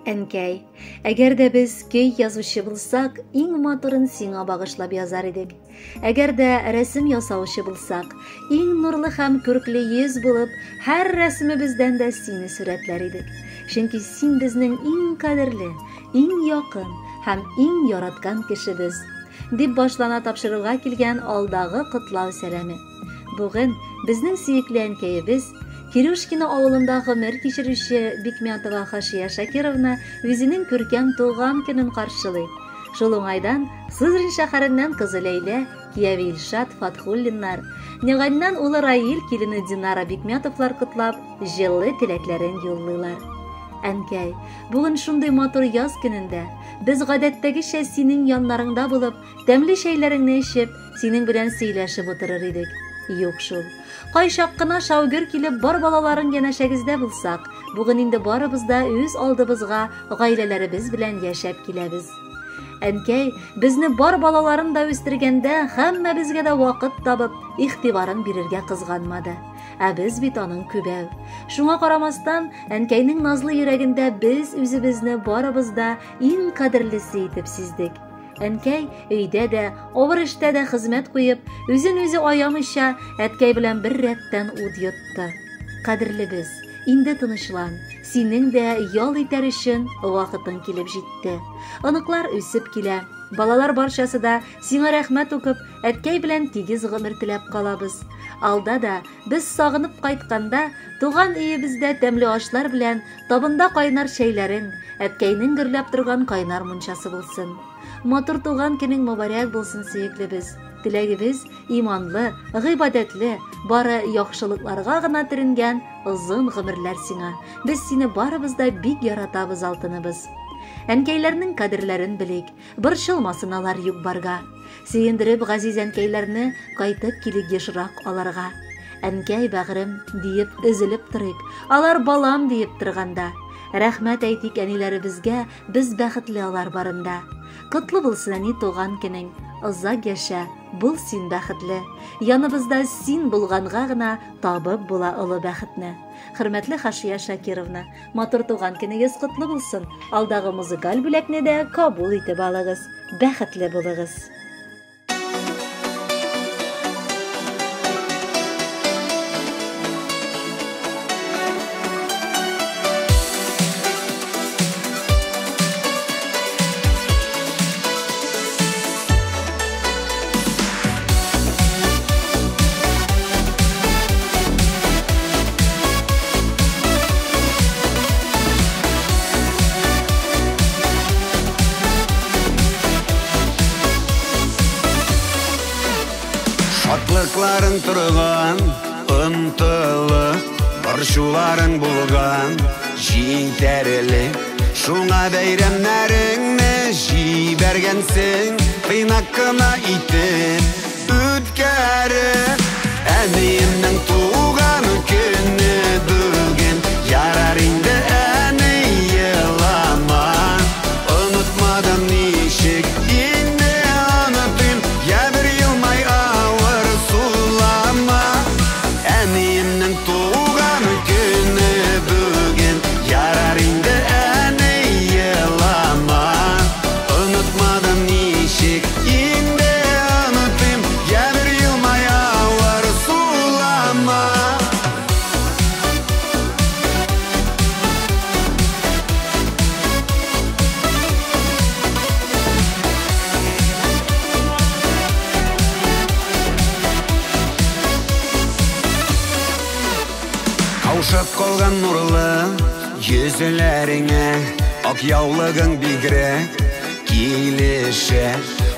Әнкәй, әгәр дә без көй язучы булсак, иң матурын сиңа багышлап язар идек. Әгәр дә рәсем ясаучы булсак, иң нурлы һәм күркле йөз булып, һәр рәсемебездән дә сине сурәтләр идек. Чөнки син безнең иң кадерле, иң якын һәм иң яраткан кешебез. Дип башлана тапшыруга килгән алдагы котлау сәламе. Бүген безнең сөекле әнкәебез, Кирюшкино авылында гомер кичерүче Бикмятова Хашия Шакировна үзенең күркәм туган көнен каршылый. Шул уңайдан Сызрань шәһәреннән кызы Ләйлә, кияве Илшат Фатхуллиннар, Няганьнан улы Раил, килене Динара Бикмятовлар котлап, җылы теләкләрен юллыйлар. Әнкәй, бүген шундый матур яз көнендә без гадәттәгечә синең яннарыңда булып, тәмле чәйләреңне эчеп, синең белән сөйләшеп утырыр идек. Юк шул. Кайчак кына шаугөр килеп бар балаларың янәшәгездә булсак, бүген инде барыбыз да үз алдыбызга гаиләләребез белән яшәп киләбез. Әнкәй, безне бар балаларын да үстергәндә, һәммәбезгә дә вакыт табып, игътибарын бирергә кызганмады. Ә без бит аның күбәү. Шуңа карамастан, әнкәйнең назлы йөрәгендә без үзебезне барыбыз да иң кадерлесе итеп сиздек. Әнкәй өйдә дә, авыр эштә дә хезмәт куеп, үзен үзе аямыйча, әткәй белән бер рәттән ут йотты. Кадерлебез, инде тынычлан, синең дә ял итәр өчен вакытың килеп җитте. Оныклар үсеп килә. Балалар барчасы да сиңа рәхмәт укып, әткәй белән тигез гомер теләп калабыз. Алда да без сагынып кайтканда, туган өебездә тәмле ашлар белән табында кайнар чәйләрең, әткәйнең гөрләп торган кайнар мунчасы булсын. Матур туган көнең мөбарәк булсын, сөеклебез. Теләгебез иманлы, гыйбадәтле, бары яхшылыкларга гына төренгән озын гомерләр сиңа. Без сине барыбыз да бик яратабыз, алтыныбыз. Әнкәйләрнең кадерләрен белик, борчылмасын алар юк-барга. Сөендереп газиз әнкәйләрне кайтып килик ешрак аларга. Әнкәй бәгърем диеп өзелеп торыйк, алар балам диеп торганда. Рәхмәт әйтик әниләребезгә, без бәхетле алар барында. Котлы булсын әни туган көнең, озак яшә, бул син бәхетле. Яныбызда син булганга гына табып була олы бәхетне. Хөрмәтле Хашия Шакировна, матур туган көнегез котлы булсын. Алдагы музыкаль бүләкне дә кабул итеп алыгыз. Бәхетле булыгыз. Шатлыкларың торган, ынтылып, борчуларың булган, җитәрлек. Шуңа бәйрәмнәреңне җибәргәнсең, тыйнак кына итеп үткәреп. Әниемнең туган көне бүген, ярар инде әни елама. Онытмадым ничек инде онытыйм, я бер елмай авыр сулама. Әниемнең туган көне бүген, ярар инде әни елама. Онытмадым ничек инде онытыйм, я бер елмай авыр сулама. Каушап калган нурлы йөзләреңә, ак яулыгың бигрәк килешә.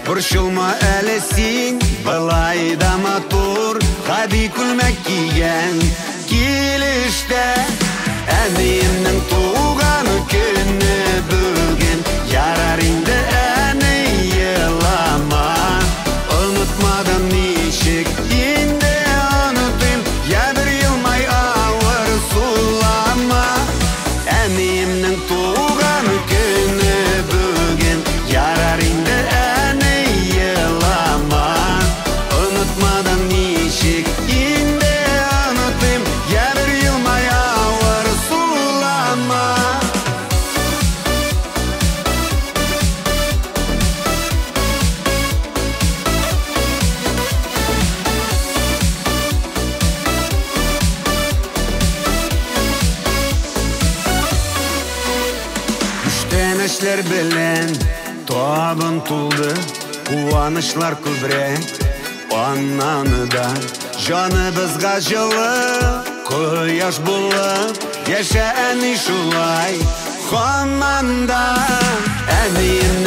Борчылма әле син, былай да матур, гади күлмәк кигән килештә. Әниемнең туган көне бүген, ярар инде әни елама. Онытмадым ничек инде онытыйм, я бер елмай авыр сулама. Әниемнең туган көне бүген, ярар инде әни елама. Онытмадым ничек инде онытыйм, я бер елмай авыр сулама. Күчтәнәчләр белән табын тулды, куанычлар күбрәк. Аннан да җаныбызга җылы кояш булып яшә, әни, шулай һаман да. Әниемнең